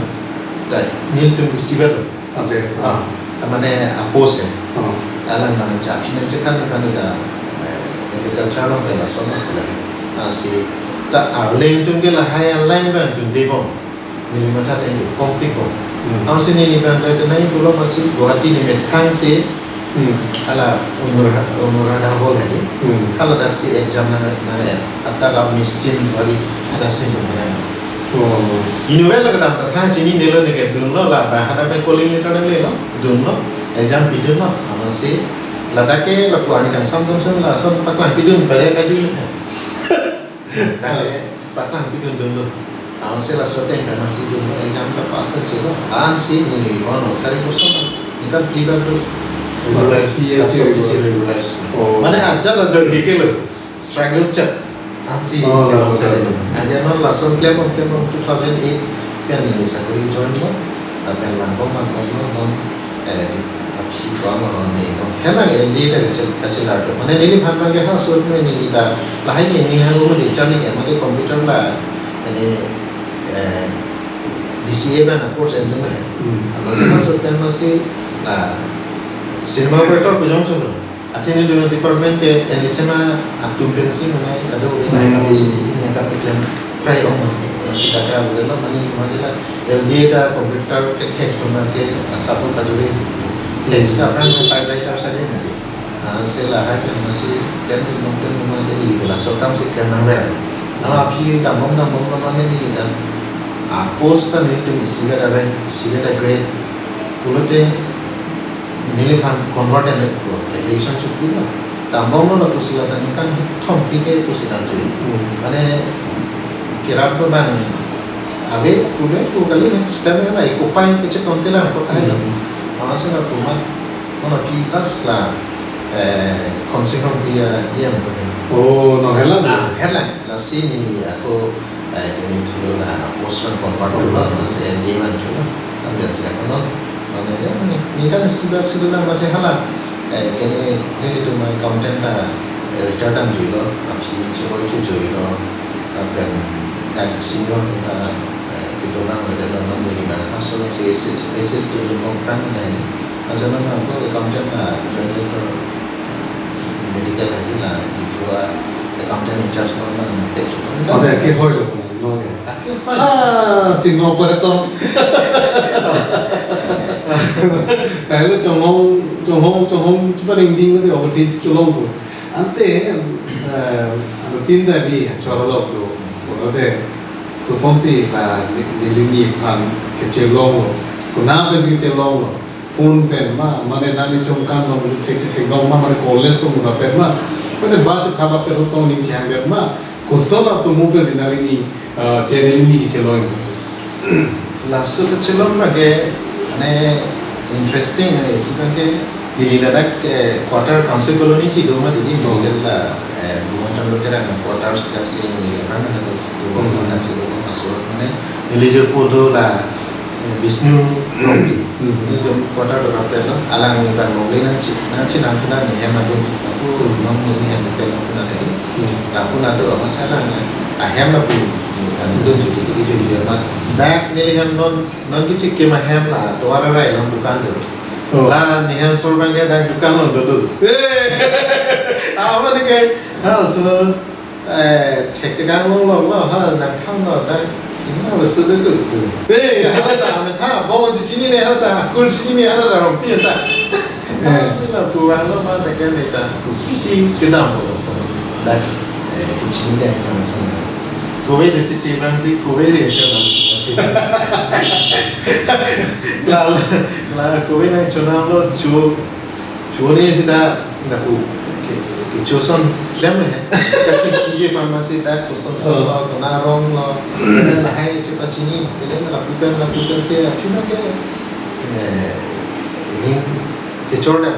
dak, nelitum isi belo. Address, Ah, ah. Mane apos ya. Ah. Alang mane cha, aphi nang chethang kan ida, eh, agriculture lo kaila sona kala. Lasi ta arleng tum ke lahai alang bang tum debom. Neli matha teng de kompik bom. Hmm. Amatsi neli bang ta nai pulo masi Guwahati ni methang si Hmm. hala Onura-, Anuradha Hall hai ni. Hmm. Hala dak si exam na, na ya. Ata la machine bari ada si mana. Oh. Inutvet lo kedam ta tha chinine lo ne ke dunlo la ba hada pen calling letter nanglelo. Dunlo. Exam pidunlo. Amatsi ladak ke lapu ani kangsam samsam lason paklang pidun ba ya kaju le. Kale paklang pidun dunlo. Amatsi laso ateng ke masi dunlo exam ta pass kan chelo. Ansi neli ono sari boson. Ningkan tiga tu. Regular P S C Laso regular. P S C regular. Oh. Mane aja la jor ke lo. Struggle chet. Ansi Oh, kalau betul, saya betul. Anke non lason klembom klembom two thousand eight pen neli sakuri join lo. Lapen langkong langkong lo non, eh, aphi ko ma non ne non. Helang L D A ta kachil, kachilar to. Mane neli phan bang ke ha sot me neli ta lahai me ning hang lo ne charli ke mate computer la ne, eh, D C A bang course endung me. Hmm. Amatsi ha sot pen masi la cinema operator ko jong cholo. Athe nelitum department ke N S M atum pensi mane kado Hmm. ini kami sini ini kami klem try ong. Sitaka bolelo mane mane la L D A ta computer kethek atum ke asap kajuri. Thek sita aphrang typewriter sa de nadi. Ah, se lahai pen masi pen pen nong pen nong mane neli ke laso akam si klem nangver. Nama aphi dambom dambom nong mane neli ta. Ah, post ta nelitum isivet a-rank, isivet a-grade. Pulote neliphan convert and ko application chukpilo. Dambomlo pusi la ta ningkan thomkep ke pusi dam chuli. Hmm. Mane kerap ko bang ave pule ko kali step la iko pai ke cheton tela ko kai lo. Hmm. Amatsi la kumat kono ki class la, eh, konsehom dia iem ko. Oh, no helang. Ah, helang. Lasi neli ako, eh, kini chulo la post pen convert lo, si L D A pen chulo. Ambil si ako non. Non ya, ningkan isivet isivet lang masi hala. Eh, kini nelitum accountant ta, eh, retire dam juilo, aphi churoi chu juilo. Lapen dak senior ta, eh, kedo abang retire lo, non neli abang kaso si assist, assist to the program na ini. Aja non ako accountant ta join lo medical lagi la, di jua accountant in charge non abang tek. Oh, dak ke hoi lo, no ke. Dak ke hoi. Ah, senior operator. Lalu chonghong, chonghong, chonghong, chupa ding ding di obat cholong ko. Ante, eh, anu tin ta di, chorolok do. Kono de, kosonsi la ni, neli ni aphan kechelong lo. Konat pensi kechelong lo. Phone pen ma, mane nani chongkan long, thek si thek long ma, mane college atum rapet ma. Mane bus thap rapet tong ning chang det ma. Koson atum pensi neli ni, eh, channel ni kechelong. Laso kechelong abang ke, mane interesting, mane isi abang ke, neli ladak, eh, quarter council colony si do ma di, oh, neli la, eh, Bhuban Chandra Terang quarter sejak si neli abang na do, do, hmm, dak si do ma so, mane neli jirpo do la, eh, Bishnu Rongpi. Hmm. Neli jirpo quarter do rapet lo, alang abang lo le nangchi, nangchinam kena nehem adu, aku, hmm, nong nehem pen lo kena tadi. Hmm. Aku nado ama salah na, ahem aku, neli kan do chuti di chuti ma. Dak neli hem non, non kichi kema hem la, tovar arai along dukan do. Oh. La nehem sor abang ke dak dukan along do do. Eh. Amat ke, ha, so, eh, thek tekang long long lo, ha, nangthang lo, dak, ini apa sudah tu? Eh, hala ta, ame ta, bo si chini ne, hala ta, kul chini ne, hala ta, rompi ta. Eh. Sila puan lo ma, dak ke ne ta, isi kedam lo, so, dak, eh, chini ne, kedam so. Kove je chichi abang si, kove je chonam. La, la, kove nangchonam lo, cho, chone sita, naku, ke, kecho ason klem le. Kachingki pharmacy ta koson son, oh, lo, kona rong lo, lahai chepachini, kele lapu pen, lapu pen si, aphi abang ke, eh, ning chechor le.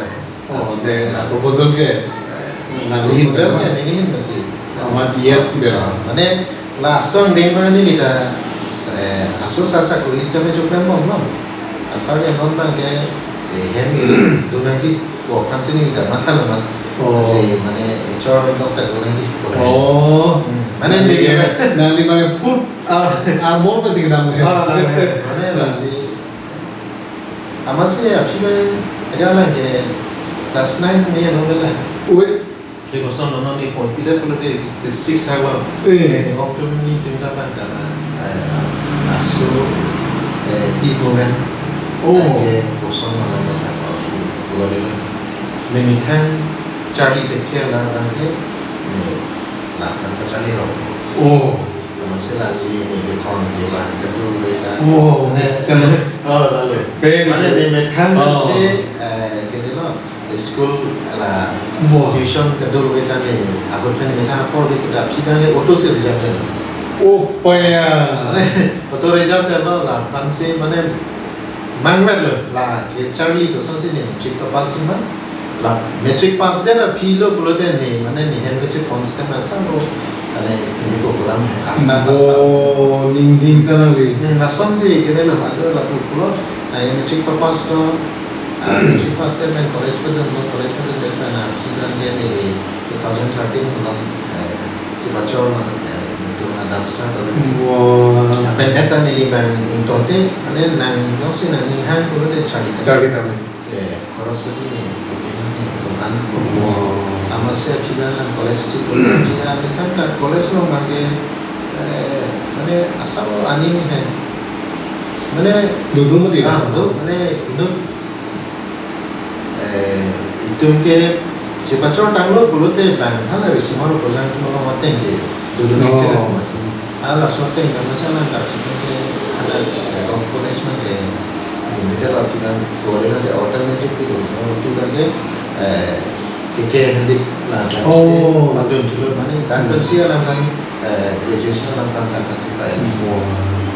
Oh, de, la proposal ke, eh, nangli proposal ke, neli hin masi. Amat yes pu de la. Mane, lason ding mane neli ta, eh, aso sa sakuri sita me chokdam bom no. Apar ke non abang ke, eh, hem ni do nangji, ko aphan si neli ta matha lo ma. Oh. Si mane, eh, chor dok ta do nangji. Oh. Hmm. Mane neli ke, nangli mane full, ah, ah, mo pa si kedam. Ah, mane, mane, lasi. Amatsi aphi abang, aja lang ke class nine ni ano la. Ui. Ke koson non ni point pida pulote, ke six awa. Eh. Ke ni hok film ni tinta abang kana, eh, aso, eh, pi ko men. Oh. Ke koson non non ta ko, ko le la. Ni methang Charlie Chaplin la abang ke, ni la kan ka Charlie ro. Oh. Amatsi lasi ni bekhon kelang kedo ave ta. Oh, mesen. Oh, lalu. Pen. Mane ni methang, oh, si, eh, kene lo, school la, oh, tuition kedo ave ta ni, ahut pen methang apor di kita phi abang ke auto si reserve lo. Oh, paya. Mane, auto reserve lo, laphan si mane mangvet lo, la ke Charlie koson si ni matric ta pass ji ma. La matric pass det aphi lo pulote ni, mane ni hem ke chepon sita ma sa lo. Ane kini ko kulam he, apna ta sa. Oh, ning ding ta nangli. Hmm, lason si kene lo, ado lapu pulo. Na ye matric ta pass lo. Ah, matric pass det pen college padan lo, college padan det pen na, si dan dia ni two thousand thirteen lo. Eh, Chibachor ma, eh, itu ada besar kalau. Wah. Pen eta neli abang ingtonte, mane nang jongsi nangning hang pulote Charlie ta. Charlie ta. Eh, koros ko ini, ini ni, bukan. Wah. Amatsi aphi abang nang college si, college si, ah, methang ta college lo abang ke, eh, Asal ani ni hai. Mane, Dudu mati ah, asal. Dudu, mane, itum, eh, itum ke chepachortanglo pulote bang, hala risomar upojang tum lo mateng ke, Dudu ni Oh. Kere mati. Hala soteng ke masa lang kar soteng ke, hala, eh, components man ke, ini ke lo kita boleh nanti alternative itu, nanti kan ke, eh, K K Hendik lah, Oh. Madun juga mana, dan Hmm. Persia lah kan, eh, graduation lah kan, kan, kan, sih, Pak, ya. Wah.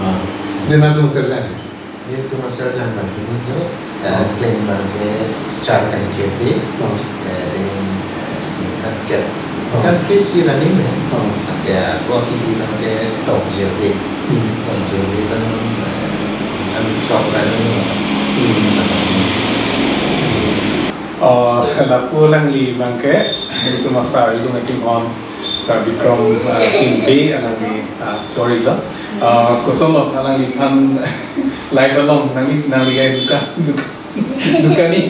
Ah. Dia nanti mau sarjana? Nelitum asarjang abang hini tu, eh, Oh. Klem abang ke char kaingkep pi, Oh. eh, dengan, eh, ningkan kep. Oh. Kan ke si running ya. Oh. Ke aku aki di abang ke tong jel pi. Hmm. Tong jel pi kan, eh, kan chok running. Hmm. Oh, lapu alangli abang ke, itu masa itu ngachinghon. Sir Bikram, uh, Singh Bey alangli, uh, chorilo. Uh, kosonlo alangliphan live along nangli, nangli ke dukan, dukan, dukan ni.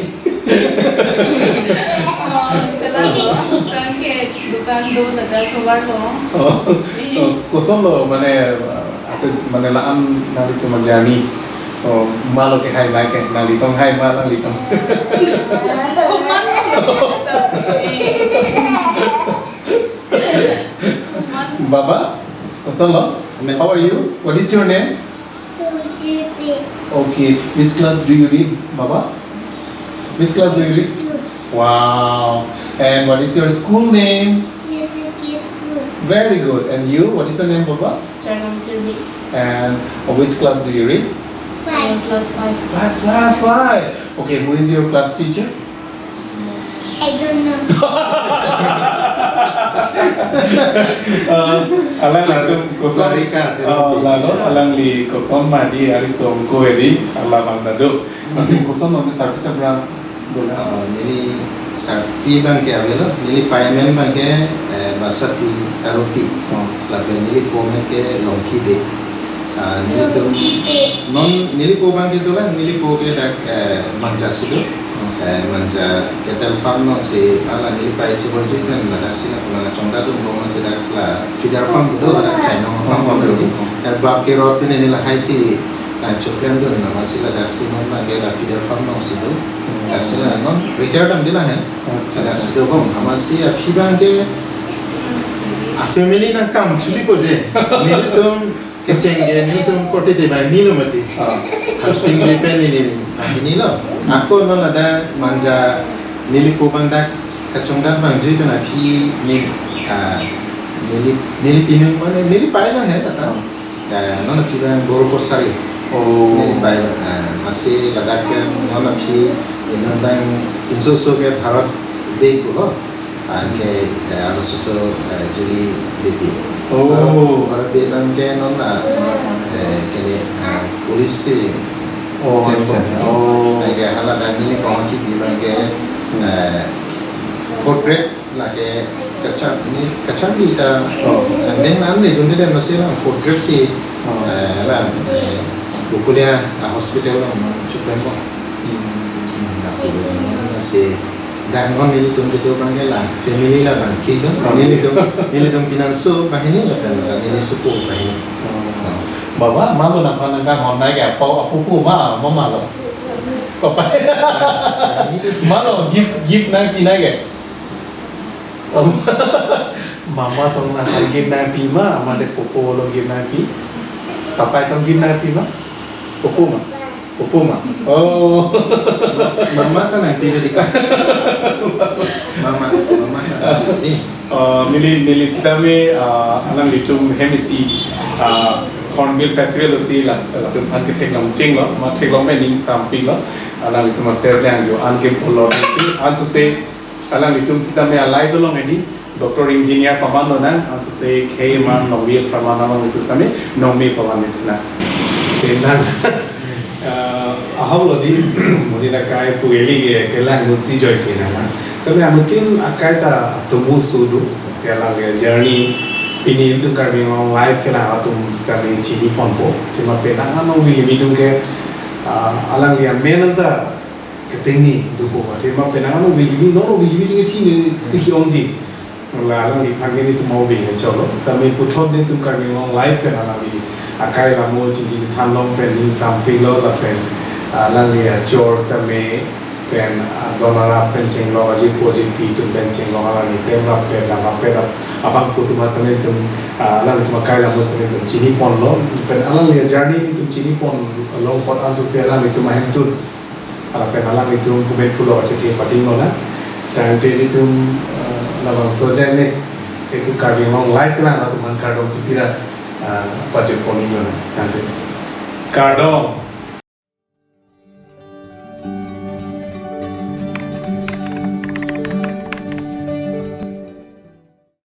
Oh, kelang, kelang ke dukan do ladak keluar lo. Oh, Ni. Oh, kosonlo mane, uh, ase mane la-an nanglitum journey. Oh, malo ke hai nai ke, nanglitum hai ma nanglitum. Baba, kosonlo? Amen. How are you? What is your name? Tujipi. Okay. Which class do you read, Baba? Which class do you read? Two. Wow. And what is your school name? Unity School. Very good. And you? What is your name, Baba? Charnam Kirby. And which class do you read? Five. Uh, class five. Five, class five. Okay, who is your class teacher? I don't know. Uh, alanglitum koson, Sarika, uh, lalo, alangli koson madi, ari song ko edi, alabang dado. Masih koson nanti sarpi sabra. Uh, neli sarpi abang ke avelo, neli paimen abang ke, eh, Basapi Taropi. Oh. Lapen neli po amen ke Longki Bey. Ah, nelitum Longki Bey. Non neli po abang ke dolang, neli po ke dak, eh, Manja si do. Oh. Eh, Manja cattle farm along si hala neli pai chibonji kan ladak si la pula chongda dun bong si dak la feeder farm do, dak China farm, oh, farm do. Oh. Eh, bak ke rot ke neli lahai si, ah, choklem dun nama si ladak si non abang ke la feeder farm along si do. Oh. Dak si la non retire dam di la hai. Acha, acha. Dak si do bong, nama si aphi abang ke, a family nangkam chuli ko je. Nelitum kecheng ke nelitum korte te bai ni lo mati. Ah. Harsing Bey pen neli, ah, ini lo. Ako non ada Manja neli po abang dak kachongdat abang jui pen aphi ni, ah, neli, neli pinung mane neli pai lo hai tata. Ah. Eh, non aphi abang Boro Kosari. Oh. Neli pai, ah, masih ladak ke non aphi, ini abang pinso so ke Bharat Bey pulo. Anke, eh, alo suso, eh, Julie Bey pi. Oh. Aro, aro Bey abang ke non la, eh, kene, eh, police si. Oh, acha, acha. Oh. Anke hala dan ini kong ki di abang ke, eh, fourth grade lake kacham ni, kacham ni ta, oh, eh, neng nan ni dun de masih la fourth grade si, oh, eh, la, eh, Gokulia, ah, hospital along, chupen mo. Hmm. Hmm, na, si Dak non nelitum kedo abang ke la family la abang ke do. Oh. Nelitum, nelitum pinanso banghini lapen la neli sopo banghini. Oh. Oh. Baba, malo nangphan nangkanghon nai ke apo, apupu ma, mama lo? Papa. Ah, ini tu malo, gift, gift nangpi nai ke? Oh. Mama tong nangphan gift nangpi ma, mama de pupu lo gift nangpi. Papa tong gift nangpi ma? Pupu ma? Pupu ma? Oh. Mama kan nangpi tadi kan. Mama, mama kan nangpi. Eh, neli, neli sitame, eh, alanglitum hem isi, eh, Hornbill Festival si la, latum aphan ketheklong chenglo, ma theklong pen ning samping lo, alanglitum aser jang yo, an ke polo, an suse, alanglitum sitame a life along ini, doctor engineer paman lonang, an suse khei man, nongvi praman along itu same, nongmi paman itu na. Tenang. Ah, ahok lo di, modi la kai pu eli ke, kelang ngut si joi ke na. Same anutin akai ta tumu sudu, si alang ke journey, pini itu Karbi Anglong life ke na atum sitame chini ponpo. Cuma penang ano wi mi dum ke, ah, alang ya menang ta keting ni dupo. Cuma penang ano wi mi, no wi mi dum ke chini si ki ongji. La alangliphan ke nelitum movie ke cholo. Sitame puthot nelitum Karbi Anglong life pen alangli akai lamul chingki chethan long pen ning sampilo lapen, ah, alangli achor tame pen, ah, don arap pen chenglok aji po aji pi atum pen chenglok alangli tem rap pen dam rap pen rap abang pu atum mas tame atum, ah, alangtum akai lamul tame atum chini ponlo pen alangli journey atum chini pon long pon anso se alangtum ahemtun lapen alangtum pumen pulo achethe pading lo na. Tangte nelitum, ah, labangso jai ne itu Karbi Anglong live lang latum han kardom chipira, ah, pajut pon-iklo na. Tangte kardom.